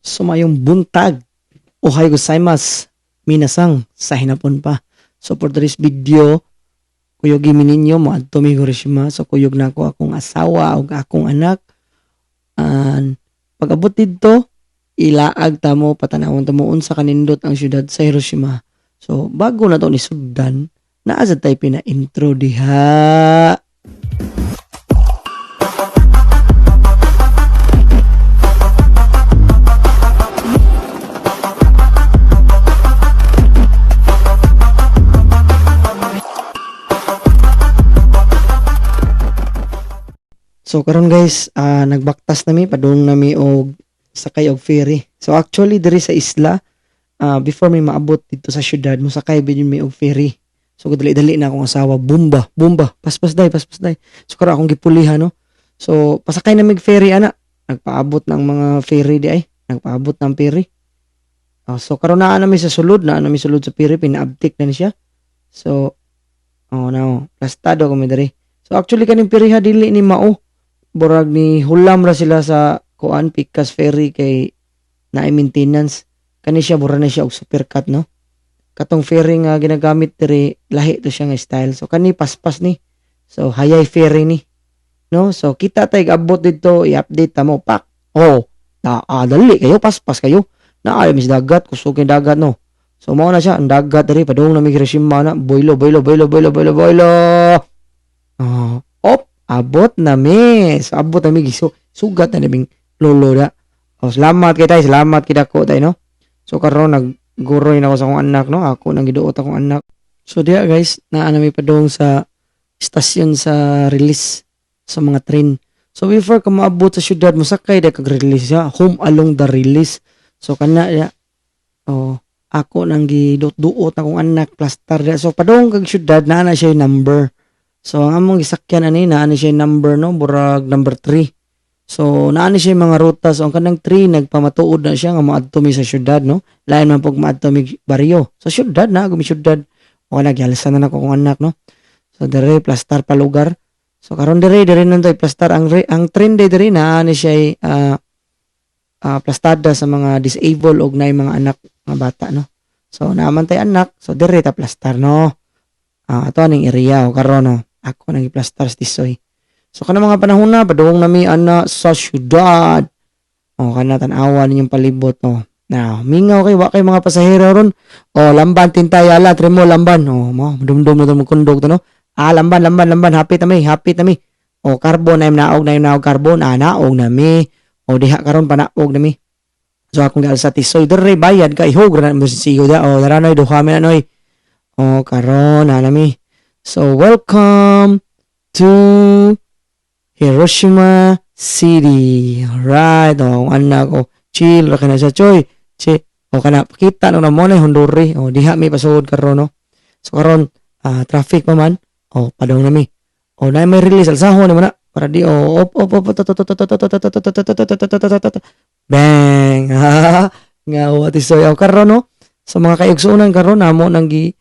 Sumayong buntag. Ohayo gozaimasu. Minasang sa hinapon pa. So for today's video, kuyog mi ninyo moadto mi Hiroshima. So kuyog nako akong asawa ug akong anak. And pag-abot didto, ilaag ta mo, patanawon ta mo unsa kanindot ang syudad sa Hiroshima. So bago na to ni sugdan, naa sad tay pina-intro diha. So karon guys, nagbaktas nami, padung nami og sakay og ferry. So actually diri sa isla, before mi maabot dito sa syudad, mosakay ba mi og ferry. So dali-dali na akong asawa, bumba, bumba, paspas day, paspas day. So karon akong gipulihan, no. So pasakay na mig ferry ana, nagpaabot ng mga ferry di ay, nagpaabot ng ferry. So karon naa nami sa sulod, naa nami sulod sa ferry, pinaabtik na ni siya. So oh now, plastado kami diri. So actually kaning ferry ha dili ni mao. Burag ni hulam ra sila sa kuan pikas ferry kay naay maintenance. Kani siya bura na siya og supercat, no. Katong ferry nga ginagamit diri lahi to siya nga style. So kani paspas ni. So hayay ferry ni. No? So kita tay abot didto, i-update ta mo pak. Oh, na dali kayo paspas kayo. Naay mis dagat, kusog kay dagat, no. So mao na siya ang dagat diri padung na mi Hiroshima na boilo boilo boilo boilo boilo boilo. Oh, op, abot na mi. So abot na mi sugat na naming lolo da. Oh, salamat kay tay, salamat kay dako tay, no. So karon nagguroy na ako sa akong anak, no. Ako nang giduot akong anak. So diha guys, naa na mi padung sa istasyon sa release sa mga train. So before ka maabot sa syudad, mosakay da kag release siya, home along the release. So kana ya, oh, ako nang giduot-duot akong anak plaster da. So padung kag syudad naa na siya number. So ang among gisakyan ani naa ni siya number, no, burag number 3. So naa ni siya mga ruta. So ang kanang 3 nagpamatuod na siya nga moadto mi sa syudad, no. Lain man pug maadto mi baryo. Sa syudad na gumi syudad. O nagyalsa na nako akong anak, no. So dire plastar pa lugar. So karon dire dire nantoy plastar ang ang trend dire naa ni siya plastada sa mga disabled og naay mga anak mga bata, no. So naa man tay anak, so dire ta plastar, no. Ato aning area o karon, no. Ako nang giplastar sa tisoy. So kana mga panahon na padung nami ana sa syudad. O kana tan-awa ninyong palibot, no. Now, mingaw kay wa kay mga pasahero ron. O lamban tintay ala trimo lamban. O mo dumdum na to kundog to, no. Ah, lamban lamban lamban, happy ta mi, happy ta mi. O carbon ay naog na naog carbon, ah, naog na mi. O diha karon panaog na mi. So akong gialsa tisoy dere bayad kay hog ra na mo sigo da. O dara noy duha mi na noy. O karon na nami. So welcome to Hiroshima City. Alright, o anak ko, chill ra kana siya, choy. Chi, o kana pakita no na mo na Hondori. O diha mi pasugod karon, no. So karon traffic pa man. O padung na mi. O na may release alsahon mo na para di o op op op bang. Nga wa tisoy o karon, no. Sa mga kaigsuonan karon namo nang gi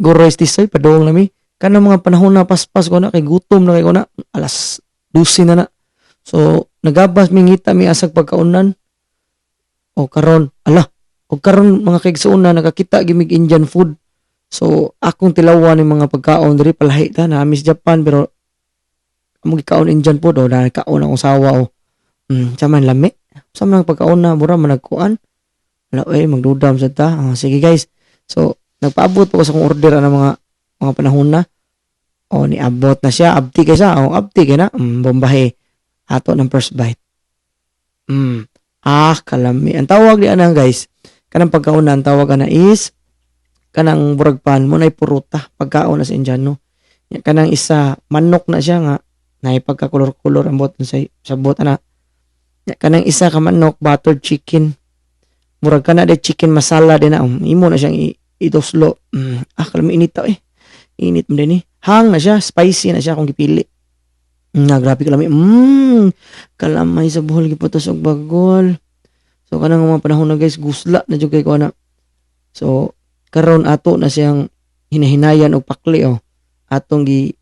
guroy tisoy padung na mi. Kanang mga panahon na paspas ko na kay gutom na kay ko na alas 12 na na. So nagabas mi ngita mi asag pagkaunan. O karon ala, o karon mga kaigsuonan nakakita gimig Indian food. So akong tilawan ni mga pagkaon diri palahi ta na miss Japan pero amo gikaon Indian food o na kaon akong sawa o. Sa man lami. Sa man pagkaon na mura man nagkuan. Wala oy magdudam sad ta. Oh, sige guys. So nagpaabot po ko sa akong order ana mga panahon na. O niabot na siya, abti kay sa, o abti kay na, bombahe ato ng first bite. Ah, kalami. Ang tawag di ana guys, kanang pagkaon na ang tawag ana is kanang burag pan mo nay puruta pagkaon na sa Indiano. Kanang isa manok na siya nga nay pagkakolor-kolor ang bot sa bot ana. Kanang isa ka manok buttered chicken. Murag kana de chicken masala din na imo na siyang idoslo. Ah, kalami init ta eh. Init mo din eh. Hang na siya, spicy na siya kung gipili. Na grabe kalami. Kalamay sa buhol giputos og bagol. So kanang mga panahon na guys, gusla na jud kay ko na. So karon ato na siyang hinahinayan og pakli oh. Atong gi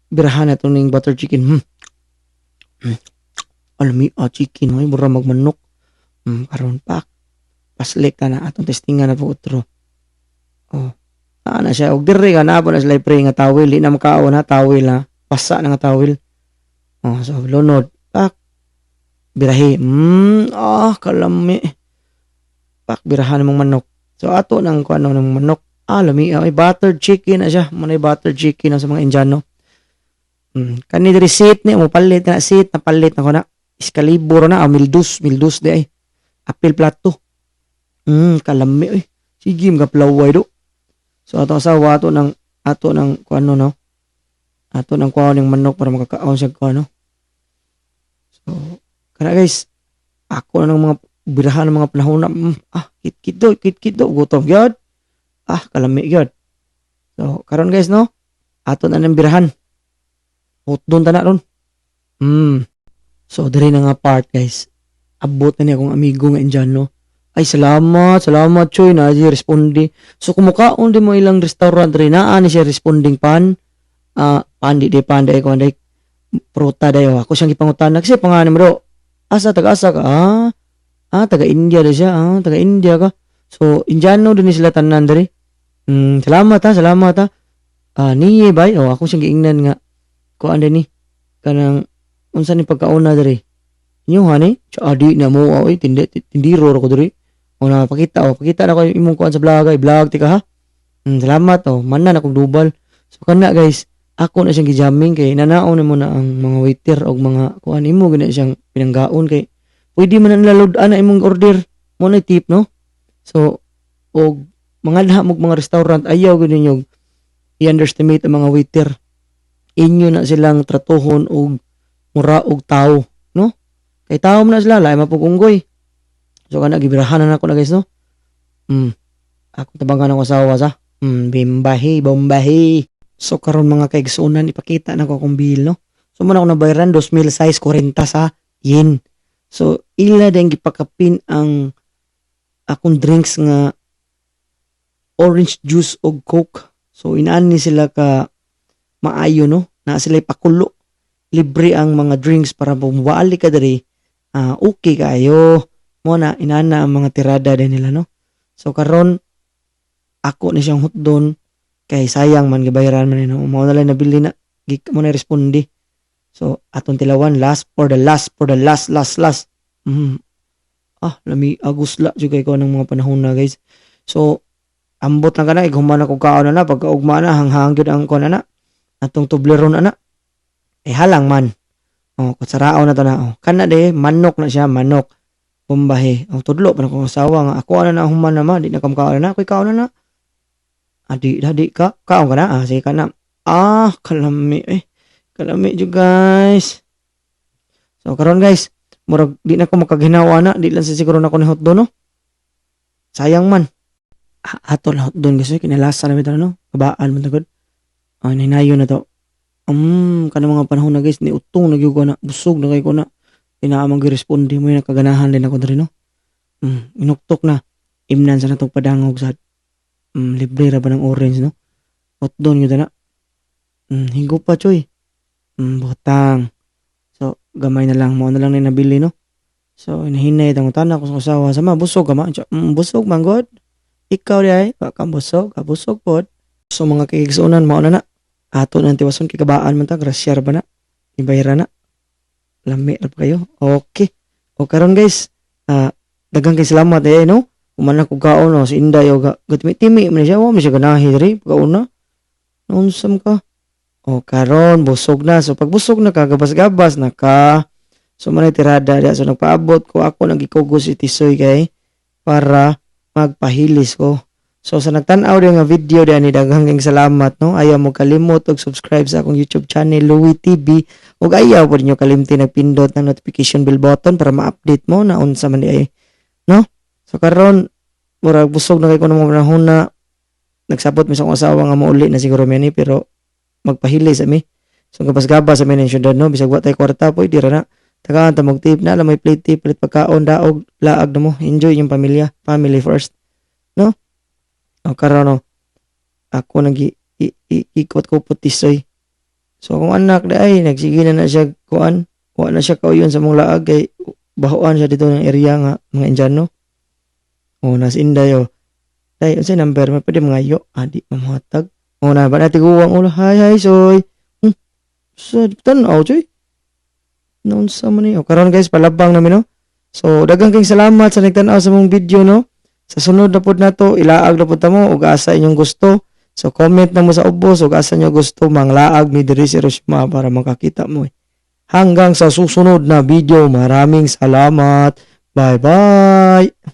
birahan ato ning butter chicken. Alami chicken oy mura magmanok. Karon pak. Paslik ta na atong testingan na po otro. Oh. Naa na siya og diri ka naa po na sila pre nga towel, di na makaon ha, towel ha. Basa na nga towel. Oh, so lunod. Pak. Birahi. Ah, kalami. Pak, birahan mong manok. So ato nang kuano ng manok. Ah, lami, ah, may buttered chicken na siya. Mo butter chicken na sa mga Indiano. Kani diri seat ni mo palit na seat, napalit na ko na. Excalibur na, ah, mildus, mildus di ay. Apil plato. Kalami oy. Sige, mga plaway do. So ato asawa ato ng kuano no. Ato ng kuano ng manok para makakaon siya kuano. So kana guys, ako na ng mga birahan ng mga panahon na ah, kit do, kit do, gutom gyud. Ah, kalami gyud. So karon guys no, ato na ng birahan. Hotdon ta na ron. So diri na nga part guys. Abot na ni akong amigo nga Indiano. Ay, salamat, salamat choy na respondi. So kumukaon din mo ilang restaurant diri naa ni siya responding pan. Ah, pan di pan di ko di pruta dayo. Ako siyang gipangutana kasi pangalan mo do. Asa taga asa ka? Ah, ah taga India di siya. Ah, taga India ka. So Indiano din ni sila tanan diri. Salamat ha, salamat ha. Ah, niye bay. Oh, ako siyang giingnan nga kuan din ni kanang unsa ni pagkauna diri. Inyo hani? Adi na mo oy, tindi tindiro ra ko diri. O na pakita, o pakita na ko imong kuan sa vlog ay vlog tika ha. Salamat oh, manan akong dubal. So kana guys, ako na siyang gijamming kay nanaon nimo na ang mga waiter og mga kuan imo gani siyang pinanggaon kay pwede man na nila load-an na imong order. Mo na tip no. So og mga daha mog mga restaurant, ayaw gud ninyo i-underestimate ang mga waiter. Inyo na silang tratuhon og mura og tao, no? Kay tao man na sila, lahi mapugunggoy. So kana gibirahan na nako na guys no. Ako tabangan ako asawa sa. Bimbahi, bombahi. So karon mga kaigsuonan, ipakita na ko akong bill no. So mo na ako nabayaran 2,006.40 sa yen. So ila din gipakapin ang akong drinks nga orange juice og Coke. So inaan ni sila ka maayo no. Na sila pakulo. Libre ang mga drinks para bumuwali ka diri. Ah, okay kayo. Mo na inana ang mga tirada din nila no. So karon ako ni siyang hotdon kay sayang man gibayaran man ni no. Mao na lang nabili na mo na responde. So atong tilawan last for the last for the last last last. Ah, lami agusla jud kay ko ng mga panahon na guys. So ambot na kana ighuman ako kaon na na pagkaugma na hanghang gyud ang kuan na atong Toblerone ana. Eh halang man. Oh, kutsaraon na to na. Oh, kana de manok na siya, manok. Bombahe. Ang tudlo pa na kong asawa nga ako ana na human na ma, di na kam kaon na, ako'y kaon na na. Adi, adi ka, kaon ka na, ah, sige ka na. Ah, kalami eh. Kalami jud guys. So karon guys, murag di na ko makaginawa na, di lang sa siguro na ko ni hotdog no. Sayang man. Ah, ato na hotdog guys, eh, kinalasa na bitaw no. Kabaan man tagod. Ah, nahinayon na to. Kanang mga panahon na guys, ni utong na gyud ko na, busog na kay ko na. Pinaamang giresponde mo yun, nakaganahan din ako diri no. Inuktok na. Imnan sa natong padangog sa libre ra ba ng orange no. Hotdog gyud na. Higo pa choy. Butang. So gamay na lang mo na lang na nabili no. So hinahinay tang utana ko sa asawa sama busog ka ma. Busog man god. Ikaw di ay, wa ka busog, ka busog pod. So mga kaigsuonan mao na na. Ato nang tiwason kay kabaan man ta, grasya ra ba na. Ibayra na. Lami ra pa kayo. Okay. O karon guys, ah, daghang kay salamat eh no. Human ako kaon no, si Inday o ga gatimi-timi man siya, wa man siya ganahi diri pagkauna. Naunsam ka. O karon busog na. So pag busog na ka, gabas-gabas na ka. So manay tirada diya. So nagpaabot ko ako nagikugo si Tisoy kay para magpahilis ko. So sa nagtan-aw diya nga video diya ni daghang kayong salamat no. Ayaw mo kalimot og subscribe sa akong YouTube channel Louie TV ug ayaw po ninyo kalimti nagpindot ng notification bell button para ma-update mo na unsa man di ay no. So karon murag busog na kay ko ng mga panahon na nagsabot mi sa akong asawa nga mauli na siguro mi ani pero magpahilis ami. So gabas-gabas sa ng syudad no, bisag wa tay kwarta pwede ra na. Tagaan ta mag tip na lang may plate tip, palit pagkaon, daog, laag na mo. Enjoy yung pamilya, family first. No? O karon no, ako nag ikot ko tisoy. So akong anak di ay nagsige na na siya kuan, wa na siya kauyon sa mong laag kay Bahuan siya dito ng area nga mga Indiano. Oh, nas Inday oh. Day, unsay number mo pwede mga yo? Ah, di mamuhatag. Oh, na ba natin guwang ulo? Hi, hi, soy. Sa tan-aw, choy. Naunsa man ni? Oh, karon guys, palabang namin, no. So, daghang kayong salamat sa nagtan-aw sa mong video, no. Sa sunod na pod nato, ilaag na pod ta mo ug asa inyong gusto. So, comment na mo sa ubos ug asa nyo gusto manglaag mi diri sa Hiroshima para makakita mo. Eh. Hanggang sa susunod na video, maraming salamat. Bye-bye.